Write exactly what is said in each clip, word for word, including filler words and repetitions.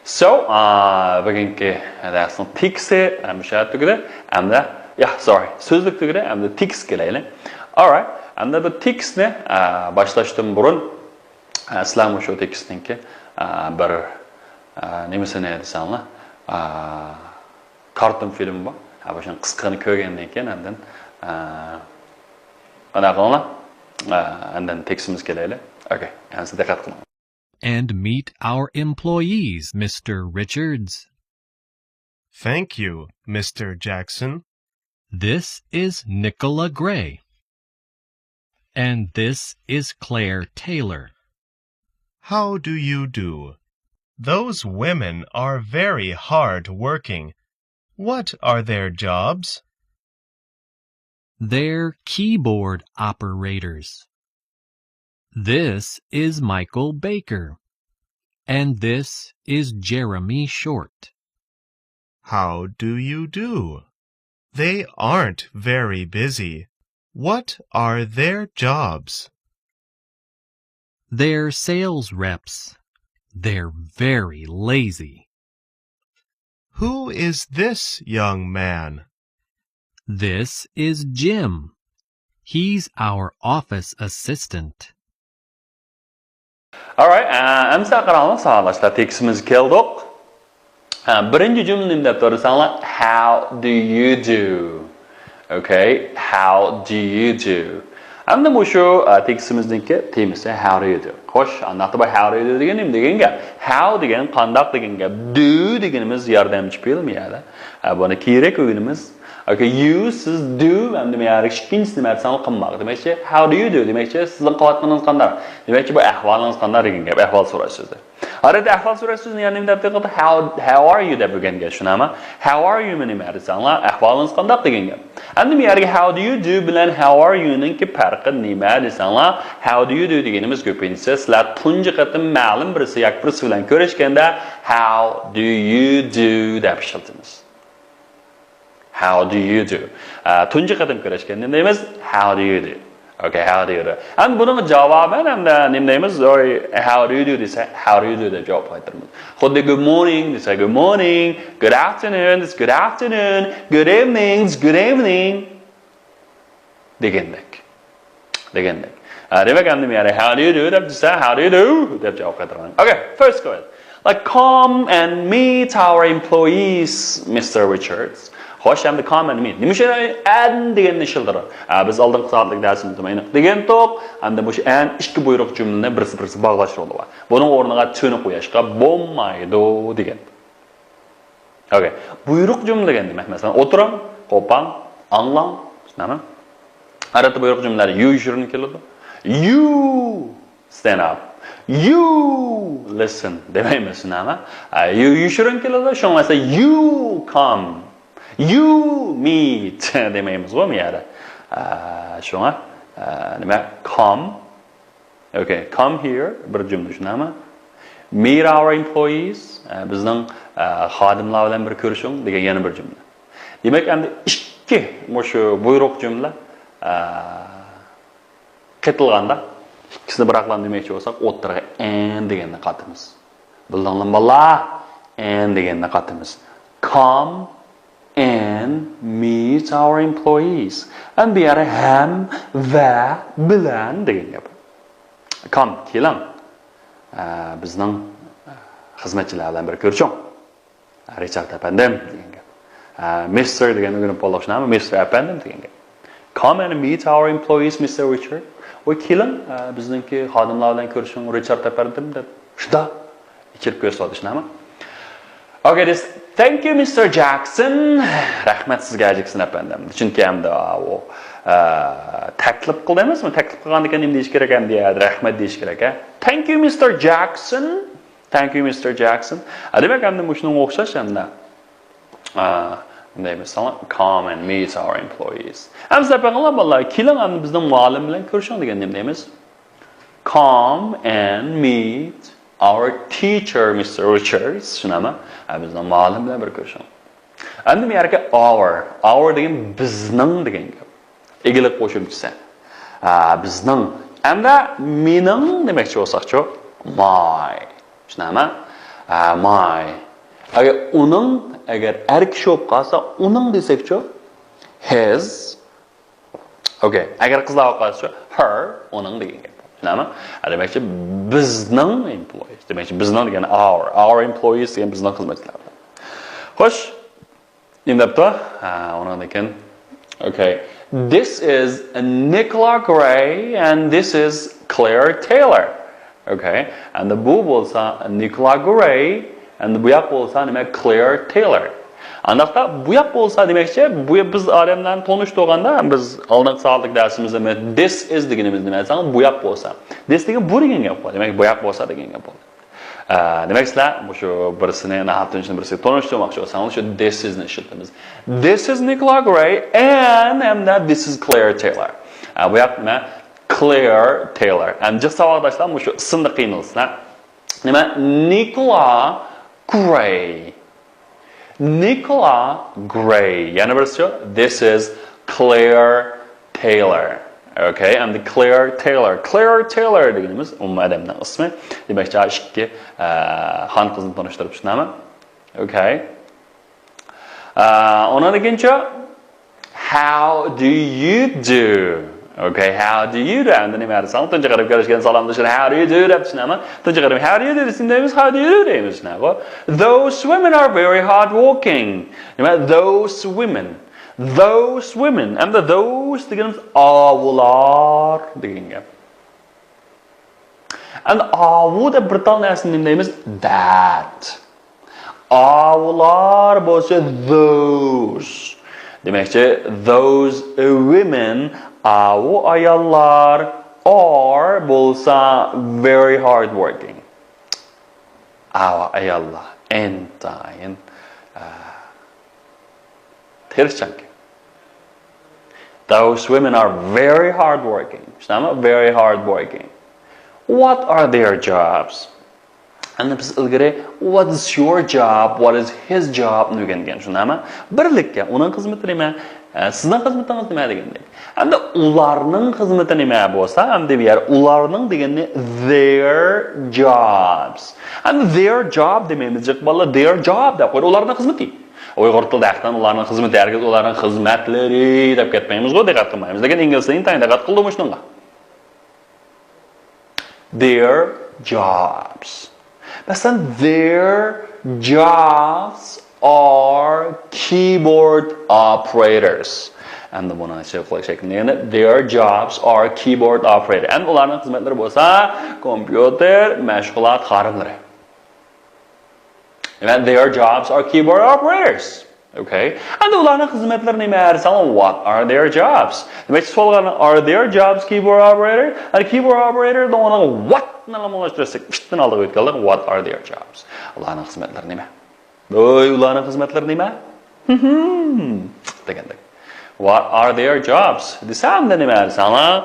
So, ئا، بۈگۈنكى دەرسنىڭ تېكىستى مۇشۇ يەردە تۈگىدى. ئەمدى، يا، سورى، سۆزلۈك تۈگىدى. ئەمدى تېكىستكە كېلەيلى. Alright. ئەمدى بۇ تېكىستنى، ئا، باشلاشتىن بۇرۇن، ئا، سىلەر مۇشۇ تېكىستنىڭكى، ئا، بىر، ئا، نېمىسىنى دېسەڭلار، ئا، كارتون فىلىمى بار. ھە، بۇ شۇنىڭ قىسقىنى كۆرگەندىن كېيىن ئاندىن، ئا، قانداق قىلىڭلار؟ ئا، ئاندىن تېكىستىمىزگە كېلەيلى. Okay. ئەمسە دىققەت قىلىڭ. And meet our employees, Mister Richards. Thank you, Mister Jackson. This is Nicola Gray. And this is Claire Taylor. How do you do? Those women are very hard working. What are their jobs? They're keyboard operators. This is Michael Baker. And this is Jeremy Short. How do you do? They aren't very busy. What are their jobs? They're sales reps. They're very lazy. Who is this young man? This is Jim. He's our office assistant. Alright, ئە، ئەمسە قاراڭلار، ساۋاقداشلار، تېكىستىمىزگە كەلدۇق. ھە، بىرىنچى جۈملە نېمە دەپ تۇر دېسەڭلار، How do you do? Okay, how do you do? ئەمدى مۇشۇ، ئە، تېكىستىمىزنىڭكى تېمىسى how do you do. خوش، ئانداقتا بۇ how do you do دېگەن نېمە دېگەن گەپ؟ How دېگەن قانداق دېگەن گەپ؟ Do دېگىنىمىز ياردەمچى پېئىل مۇ يەردە؟ ئە، بۇنى كېيىنرەك ئۆگىنىمىز. Okay, you، سىز، do، ئەمدى مەن ھەر ئىككىنچىسىنى نېمە دېسەڭلار قىلماق. دېمەكچى، how do you do؟ دېمەكچى، سىزنىڭ قىلىۋاتقىنىڭىز قانداق؟ دېمەكچى، بۇ ئەھۋالىڭىز قانداق دېگەن گەپ، ئەھۋال سوراش سۆزى. ئادەتتە ئەھۋال سوراش سۆزىنى يەنە نېمە دەپ قىلدۇق؟ How، how are you دەپ ئۆگەنگەن، شۇنداقمۇ؟ How are you مۇ نېمە دېسەڭلار، ئەھۋالىڭىز قانداق دېگەن گەپ. ئەمدى بۇ يەرگە how do you do بىلەن how are you نىڭكى پەرقى نېمە دېسەڭلار، how do you do دېگىنىمىز كۆپىنچىسى سىلەر تۇنجى قېتىم مەلۇم بىرسى ياكى بىرسى بىلەن كۆرۈشكەندە how do you do دەپ ئىشلىتىمىز. How do you do? ئە، تۇنجى قېتىم كۆرۈشكەندە نېمە دەيمىز؟ How do you do? Okay, how do you do? ئەمدى بۇنىڭغا جاۋابەن ئەمدى نېمە دەيمىز؟ How do you do دېسە، how do you do دەپ جاۋاب قايتۇرىمىز. خۇددى good morning دېسە، good morning، good afternoon دېسە، good afternoon، good evening دېسە، good evening. دېگەندەك. دېگەندەك. ئە، دېمەك، ئەمدى مەن how do you do دەپ دېسە، how do you do دەپ جاۋاب قايتۇرغان. Okay, first question. Like, come and meet our employees, Mister Richards. خوش، ئەمدى come and meet. نېمە ئۈچۈن and دېگەننى ئىشلىتىدۇ؟ ئە، بىز ئالدىنقى سائەتلىك دەرسىمىزدە مانا دېگەنتۇق. ئەمدى مۇشۇ and ئىككى بۇيرۇق جۈملىنى بىرسى-بىرسى باغلاش رولى بار. بۇنىڭ ئورنىغا to نى قويۇشقا بولمايدۇ دېگەن. Okay. بۇيرۇق جۈملە دېگەن نېمە؟ مەسىلەن، ئولتۇرۇڭ، قوپاڭ، ئاڭلاڭ. شۇنداقمۇ؟ ئادەتتە بۇيرۇق جۈملىلەردە you يوشۇرۇن كېلىدۇ. You stand up. You listen دېمەيمىز، شۇنداقمۇ؟ ئە، you يوشۇرۇن كېلىدۇ. شۇڭا مەسىلەن، you come. You meet دېمەيمىزغۇ بۇ يەردە. ئە، شۇڭا، ئە، نېمە؟ Come. Okay, come here، بىر جۈملە، شۇنداقمۇ؟ Meet our employees، ئە، بىزنىڭ، ئە، خادىملار بىلەن بىر كۆرۈشۈڭ دېگەن يەنە بىر جۈملە. دېمەك، ئەمدى ئىككى مۇشۇ بۇيرۇق جۈملە، ئە، قېتىلغاندا، ئىككىسىنى بىراقلا دېمەكچى بولساق، ئوتتۇرىغا and دېگەننى قاتىمىز. بىلدىڭلارمۇ بالىلار؟ And دېگەننى قاتىمىز. Come and meet our employees. ئەمدى بۇ يەردە ھەم، ۋە، بىلەن دېگەن گەپ. Come، كېلىڭ. ئە، بىزنىڭ خىزمەتچىلەر بىلەن بىر كۆرۈشۈڭ. رىچارد ئەپەندىم دېگەن گەپ. ئە، مىستېر دېگەننى ئۆگىنىپ بولدۇق، شۇنداقمۇ؟ مىستېر ئەپەندىم دېگەن گەپ. Come and meet our employees, Mister Richard. ۋە كېلىڭ، ئە، بىزنىڭكى خادىملار بىلەن كۆرۈشۈڭ، رىچارد ئەپەندىم، دەپ شۇنداق ئېچىلىپ كۆرسىتىۋاتىدۇ، شۇنداقمۇ؟ Okay, this. Thank you, Mister Jackson. رەھمەت سىزگە، جاكسون ئەپەندىم. چۈنكى ئەمدى ئۇ، ئە، تەكلىپ قىلدى ئەمەسمۇ؟ تەكلىپ قىلغاندىكىن نېمە دېيىش كېرەك ئەمدى؟ رەھمەت دېيىش كېرەك، ھە؟ Thank you, Mister Jackson. Thank you, Mister Jackson. ئە، دېمەك، ئەمدى مۇشۇنىڭغا ئوخشاش ئەمدى. ئا، نېمە دەيمىز ساڭا؟ Come and meet our employees. ئەمسە دەپ بېقىڭلار بالىلار، كېلىڭ ئەمدى بىزنىڭ مۇئەللىم بىلەن كۆرۈشۈڭ دېگەن نېمە دەيمىز؟ Come and meet our teacher, Mister Richards. شۇنداقمۇ؟ ئە، بىزنىڭ مۇئەللىم بىلەن بىر كۆرۈشۈڭ. ئەمدى بۇ يەرگە our، our دېگەن بىزنىڭ دېگەن گەپ. ئىگىلىك قوشۇمچىسى. ئا، بىزنىڭ. ئەمدى مېنىڭ دېمەكچى بولساقچۇ؟ My. شۇنداقمۇ؟ my. ئەگەر ئۇنىڭ، ئەگەر ئەر كىشى بولۇپ قالسا، ئۇنىڭ دېسەكچۇ؟ His. Okay. ئەگەر قىزلار بولۇپ قالسىچۇ؟ Her، ئۇنىڭ دېگەن گەپ. چۈشىنەمۇ؟ ھە، دېمەكچى، بىزنىڭ employees. دېمەكچى، بىزنىڭ دېگەن our. Our employees دېگەن بىزنىڭ خىزمەتچىلەر. خوش. نېمە دەپتۇ؟ ھە، ئۇنىڭدىن كېيىن. Okay. This is Nicola Gray and this is Claire Taylor. Okay. ئەمدى بۇ بولسا Nicola Gray، ئەمدى بۇ ياق بولسا نېمە؟ Claire Taylor. ئانداقتا بۇ ياق بولسا دېمەكچى، بۇ بىز ئادەملەرنى تونۇشتۇرغاندا، بىز ئالدىنقى سائەتلىك دەرسىمىزدە this is دېگىنىمىز نېمە دېسەڭ، بۇ ياق بولسا. This دېگەن بۇ دېگەن گەپ بولدى. دېمەك، بۇ ياق بولسا دېگەن گەپ بولدى. ئە، دېمەك، سىلەر مۇشۇ بىرسىنى ناھەتتىن ئۈچىنى بىرسىگە تونۇشتۇرماقچى بولساڭلار، شۇ this is نى ئىشلىتىمىز. This is Nicola Gray and ھەمدە this is Claire Taylor. ئە، بۇ ياق نېمە؟ Claire Taylor. ئەمدى جىق ساۋاقداشلار مۇشۇ ئىسىمدا قىينىلسىلەر. نېمە؟ Nicola Gray. Nicola Gray. يەنە بىرسىچۇ؟ This is Claire Taylor. Okay, ئەمدى Claire Taylor. Claire Taylor دېگىنىمىز ئۇمۇ ئادەمنىڭ ئىسمى. دېمەكچى، ئىككى، ئە، خان قىزنى تونۇشتۇرۇپ چۈشىنەمەن. Okay. ئە، ئۇنىڭدىن كېيىنچۇ؟ How do you do? Okay, how do you do? ئەمدى نېمە دېسەڭ، تۇنجى قېتىم كۆرۈشكەن سالاملىشىشنى how do you do دەپ چۈشىنەمەن. تۇنجى قېتىم how do you do دېسەم دەيمىز، how do you do دەيمىز، چۈشىنەمەنغۇ؟ Those women are very hard working. نېمە؟ Those women. Those women. ئەمدى those دېگىنىمىز ئاۋۇلار دېگەن گەپ. ئەمدى ئاۋۇ دەپ بىر تال نەرسىنى نېمە دەيمىز؟ That. ئاۋۇلار بولسا those. دېمەكچى، those women، ئاۋۇ ئاياللار، are بولسا very hard working. ئاۋۇ ئاياللار ئىنتايىن، ئە، تىرىشچانكەن. Those women are very hard working. چۈشىنەمۇ؟ Very hard working. What are their jobs? ئەمدى بىز ئىلگىرى what is your job, what is his job نى ئۆگەنگەن، شۇنداقمۇ؟ بىرلىككە، ئۇنىڭ خىزمىتى نېمە؟ ئە، سىزنىڭ خىزمىتىڭىز نېمە دېگەندەك. ئەمدى ئۇلارنىڭ خىزمىتى نېمە بولسا، ئەمدى بۇ يەر ئۇلارنىڭ دېگەننى their jobs. ئەمدى their job دېمەيمىز، جىق بالىلار، their job دەپ قويدى، ئۇلارنىڭ خىزمىتى. ئۇيغۇر تىلىدا ھەقىقەتەن ئۇلارنىڭ خىزمىتى، ھەرگىز ئۇلارنىڭ خىزمەتلىرى دەپ كەتمەيمىزغۇ، دىققەت قىلمايمىز. لېكىن ئىنگلىز تىلى ئىنتايىن دىققەت قىلىدۇ مۇشۇنىڭغا. Their jobs. مەسىلەن، their jobs are keyboard operators. ئەمدى بۇنىڭ ئىچىگە قويۇش شەكلىنى يەنە their jobs are keyboard operator. ئەمدى ئۇلارنىڭ خىزمەتلىرى بولسا كومپيۇتېر مەشغۇلات خادىملىرى. دېمەك، their jobs are keyboard operators. Okay. ئەمدى ئۇلارنىڭ خىزمەتلىرى نېمە دېسەڭ، what are their jobs؟ دېمەك، سوئالغا are their jobs keyboard operator؟ ئەمدى keyboard operator دېگەن what نى ئالماشتۇرساق، ئىتتىن ئالدىغا ئۆتكەنلىك، what are their jobs؟ ئۇلارنىڭ خىزمەتلىرى نېمە؟ ۋوي، ئۇلارنىڭ خىزمەتلىرى نېمە؟ دېگەندەك. What are their jobs؟ دېسەم، نېمە دېسەڭلار؟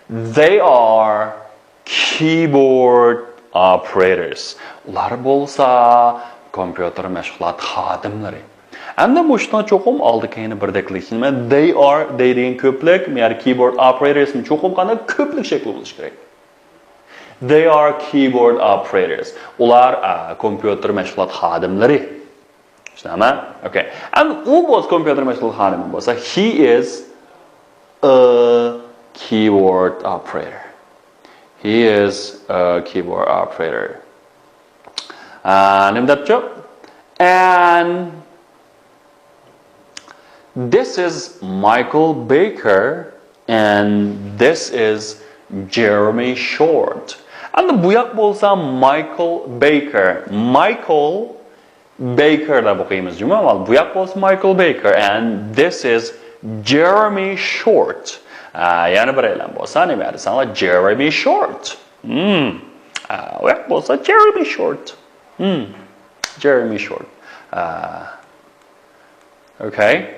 They are keyboard operators. ئۇلار بولسا كومپيۇتېر مەشغۇلات خادىملىرى. ئەمدى مۇشۇنىڭ چوقۇم ئالدى كەينى بىردەكلىك. نېمە؟ They are، they دېگەن كۆپلۈك، مەيەر keyboard operators نى چوقۇم قانداق كۆپلۈك شەكلى بولۇشى كېرەك. They are keyboard operators. ئۇلار، ئا، كومپيۇتېر مەشغۇلات خادىملىرى. چۈشىنەمۇ؟ Okay. ئەمدى ئۇ بولسا كومپيۇتېر مەشغۇلات خادىمى بولسا، he is a keyboard operator. He is a keyboard operator. ئا، نېمە دەپچۇ؟ And this is Michael Baker and this is Jeremy Short. ئەمدى بۇ ياق بولسا مايكل بېيكېر. مايكل بېيكېر دەپ ئوقۇيمىز، جۇمۇ ئەھۋال. بۇ ياق بولسا مايكل بېيكېر and this is Jeremy Short. ئا، يەنە بىرەيلەن بولسا نېمە دېسەڭلار؟ Jeremy Short. Hmm. ئا، ئۇ ياق بولسا Jeremy Short. Hmm. Jeremy Short. ئا، Okay.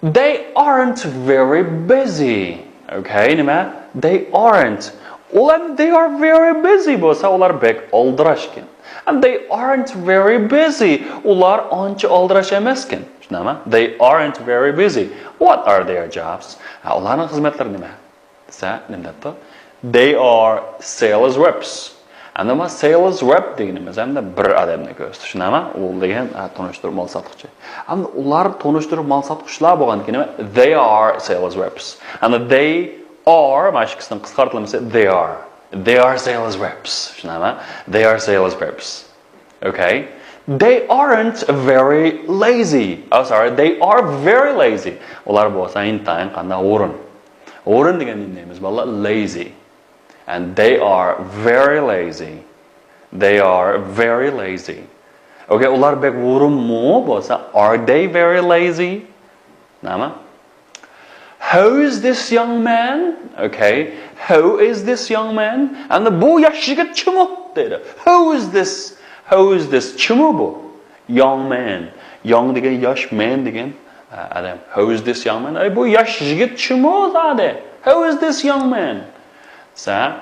They aren't very busy. Okay, نېمە؟ They aren't. ئۇلار they are very busy بولسا، ئۇلار بەك ئالدىراشكەن. And they aren't very busy. ئۇلار ئانچە ئالدىراش ئەمەسكەن. چۈشىنەمۇ؟ They aren't very busy. What are their jobs? ھە، ئۇلارنىڭ خىزمەتلىرى نېمە؟ دېسە، نېمە دەپتۇ؟ They are sales reps. ئەمدى ما sales rep دېگىنىمىز ئەمدى بىر ئادەمنى كۆرسىتىش، نېمە؟ ئۇ دېگەن، ئە، تونۇشتۇرۇپ مال ساتقۇچى. ئەمدى ئۇلار تونۇشتۇرۇپ مال ساتقۇچىلار بولغاندىكىن نېمە؟ They are sales reps. ئەمدى they are، مانا ئىككىسىنىڭ قىسقارتىلمىسى they are. They are sales reps. شۇنداقمۇ؟ They are sales reps. Okay. They aren't very lazy. Oh, sorry. They are very lazy. ئۇلار بولسا ئىنتايىن قانداق ھۇرۇن. ھۇرۇن دېگەن نېمە دەيمىز، بالىلار؟ Lazy. And they are very lazy. They are very lazy. Okay, ئۇلار بەك ھۇرۇنمۇ بولسا، are they very lazy? نېمە؟ Who is this young man? Okay. Who is this young man? ئەمدى بۇ ياش يىگىت كىمۇ دەيدۇ. Who is this? Who is this? كىمۇ بۇ? Young man. Young دېگەن ياش، man دېگەن، ئە، ئادەم. Who is this young man? ئەي، بۇ ياش يىگىت كىمۇ زادى? Who is this young man? سە،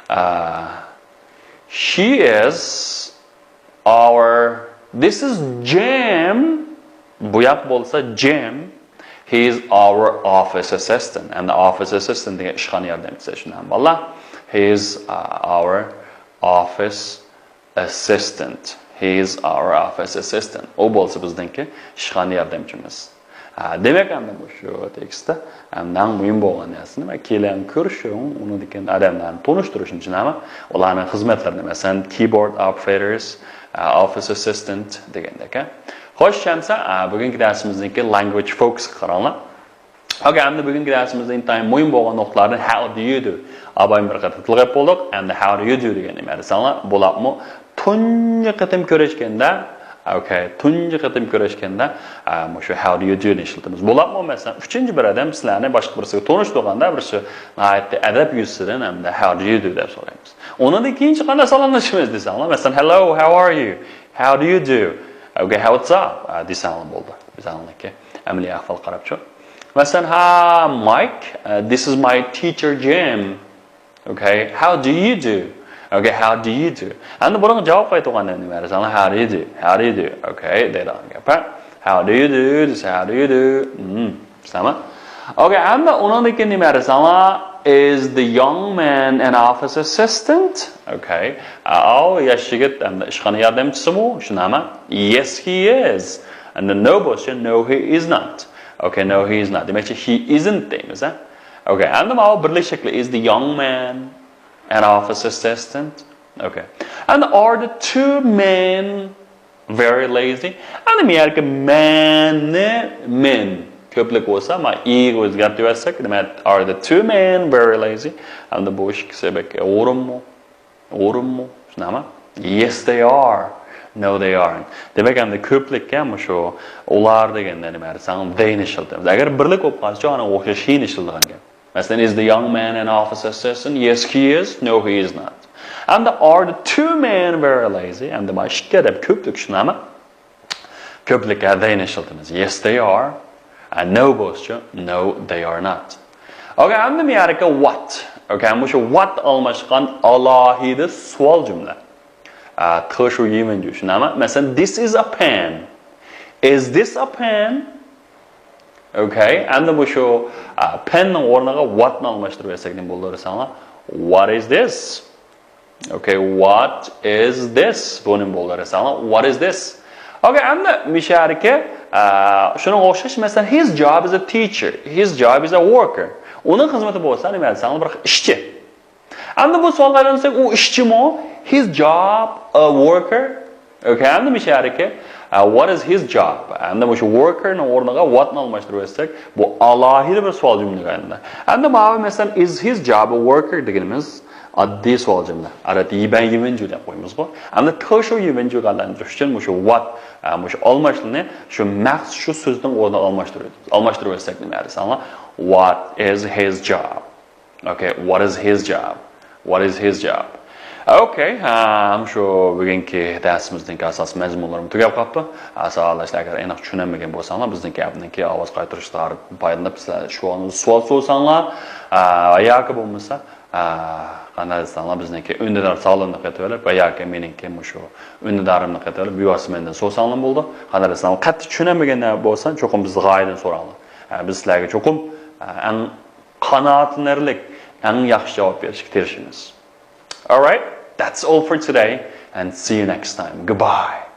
ئە، She is our, this is Jim. بۇ ياق بولسا Jim. He is our office assistant. And the office assistant دېگەن ئىشخانا ياردەمچىسى، شۇنداقمۇ بالىلار؟ He is, uh, our office assistant. He is our office assistant. ئۇ بولسا بىزنىڭكى ئىشخانا ياردەمچىمىز. ھە، دېمەك، ئەمدى مۇشۇ تېكىستتا ئەمدى ئەڭ مۇھىم بولغان نەرسە نېمە؟ كېلىڭ كۆرۈشۈڭ، ئۇنىڭدىن كېيىن ئادەملەرنى تونۇشتۇرۇشنى چۈشىنەمەن. ئۇلارنىڭ خىزمەتلىرىنى، مەسىلەن، keyboard operators، ئە، office assistant دېگەندەك، ھە. خوش، چۈشەنسە، ئە، بۈگۈنكى دەرسىمىزنىڭكى language focus قاراڭلار. ئوكەي، ئەمدى بۈگۈنكى دەرسىمىزدە ئىنتايىن مۇھىم بولغان نۇقتىلاردىن how do you do؟ ئاۋۋال بىر قېتىم تىلغا ئېلىپ بولدۇق. ئەمدى how do you do دېگەن نېمە دېسەڭلار، بولۇپمۇ تۇنجى قېتىم كۆرۈشكەندە، ئوكەي، تۇنجى قېتىم كۆرۈشكەندە، ئە، مۇشۇ how do you do نى ئىشلىتىمىز. بولۇپمۇ، مەسىلەن، ئۈچىنچى بىر ئادەم سىلەرنى باشقا بىرسىگە تونۇشتۇرغاندا، بىرسى ناھايىتى ئەدەپ يۈزىسىدىن ھەمدە how do you do دەپ سورايمىز. ئۇنىڭدىن كېيىنچە قانداق سالاملىشىمىز دېسەڭلار، مەسىلەن، hello, how are you? How do you do? ئوكەي، how, what's up؟ ئە، دېسەڭلار بولدى. بىزنىڭكى ئەمەلىي ئەھۋال قاراپچۇ. مەسىلەن، ھا، Mike, uh, this is my teacher Jim. Okay, how do you do? Okay, how do you do? ئەمدى بۇنىڭغا جاۋاب قايتۇرغاندا نېمە دېسەڭلار، how do you do? How do you do? Okay، دەيدىغان گەپ. How do you do دېسە، how do you do? Hmm، سامە. Okay، ئەمدى ئۇنىڭدىن كېيىن نېمە دېسەڭلار، is the young man an office assistant? Okay. ئاۋۇ ياش يىگىت ئەمدى ئىشخانا ياردەمچىسىمۇ؟ شۇنداقمۇ؟ Yes, he is. And no بولسا، no, he is not. Okay, no, he is not. دېمەكچى، he isn't دەيمىز، ھە؟ Okay، ئەمدى ماۋۇ بىرلىك شەكلى، is the young man an office assistant? Okay. And are the two men very lazy? ئەمدى مەيەركى مەننى، men كۆپلۈك بولسا، ما ئىگە ئۆزگەرتىۋەتسەك، دېمەك، are the two men very lazy? ئەمدى بۇ ئىككىسى بەك ھۇرۇنمۇ؟ ھۇرۇنمۇ؟ شۇنداقمۇ؟ Yes, they are. No, they aren't. دېمەك، ئەمدى كۆپلۈككە مۇشۇ ئۇلار دېگەندە نېمە دېسەڭ، they نى ئىشلىتىمىز. ئەگەر بىرلىك بولۇپ قالسىچۇ، ئانا ئوخشاش he نى ئىشلىتىدىغان گەپ. مەسىلەن، is the young man an office assistant? Yes, he is. No, he is not. ئەمدى are the two men very lazy? ئەمدى ما ئىككى ئادەم كۆپلۈك، شۇنداقمۇ؟ كۆپلۈككە they نى ئىشلىتىمىز. Yes, they are. And no بولسىچۇ، no, they are not. Okay، ئەمدى مەيەركى what. Okay، مۇشۇ what ئالماشقان ئالاھىدە سوئال جۈملە. ئە، تىڭشۇ يىۋېنجۈ، شۇنداقمۇ؟ مەسىلەن، this is a pen. Is this a pen? Okay، ئەمدى مۇشۇ، ئە، pen نىڭ ئورنىغا what نى ئالماشتۇرۇپ بەرسەك نېمە بولىدۇ دېسەڭلار، what is this? Okay, what is this? بۇ نېمە بولىدۇ دېسەڭلار، what is this? Okay، ئەمدى مۇشۇ يەردىكى، ئە، شۇنىڭغا ئوخشاش، مەسىلەن، his job is a teacher. His job is a worker. ئۇنىڭ خىزمىتى بولسا نېمە دېسەڭلار، بىر ئىشچى. ئەمدى بۇ سوئالغا ئايلانساق، ئۇ ئىشچىمۇ؟ His job a worker? Okay، ئەمدى مۇشۇ يەردىكى، ئە، what is his job? ئەمدى مۇشۇ worker نىڭ ئورنىغا what نى ئالماشتۇرۇپ بەرسەك، بۇ ئالاھىدە بىر سوئال جۈملىگە ئايلىنىدۇ. ئەمدى ماۋۇ، مەسىلەن، is his job a worker دېگىنىمىز ئاددىي سوئال جۈملە. ئادەتتە يىبەن يىۋېنجۈ دەپ قويىمىزغۇ. ئەمدى تىڭشۇ يىۋېنجۈگە ئايلاندۇرۇش ئۈچۈن مۇشۇ what، ئە، مۇشۇ ئالماشلىنى شۇ مەخسۇس شۇ سۆزنىڭ ئورنىغا ئالماشتۇرۇپ، ئالماشتۇرۇپ بەرسەك نېمە دېسەڭلار، what is his job? Okay, what is his job? What is his job? Okay، ھەم شۇ بۈگۈنكى دەرسىمىزنىڭكى ئاساسىي مەزمۇنلىرىمۇ تۈگەپ قاپتۇ. ساۋاقداشلار، ئەگەر ئېنىق چۈشىنەلمىگەن بولساڭلار، بىزنىڭكى ئەپنىڭكى ئاۋاز قايتۇرۇشلار پايدىلىنىپ، سىلەر شۇ سوئال سورىساڭلار، ئە، ياكى بولمىسا، ئە، قانداق دېسەڭلار، بىزنىڭكى ئۈندىدار سالونىنى قېتىۋېلىپ ۋە ياكى مېنىڭكى مۇشۇ ئۈندىدارىمنى قېتىۋېلىپ، بىۋاسىتە مەندىن سورىساڭلار بولىدۇ. قانداق دېسەڭلار، قەتئىي چۈشىنەلمىگەن بولسا، چوقۇم بىز غايىدىن سوراڭلار. ئە، بىز سىلەرگە چوقۇم، ئە، ئەڭ قانائەتلىنەرلىك، ئەڭ ياخشى جاۋاب بېرىشكە تىرىشىمىز. Alright. That's all for today and see you next time. Goodbye.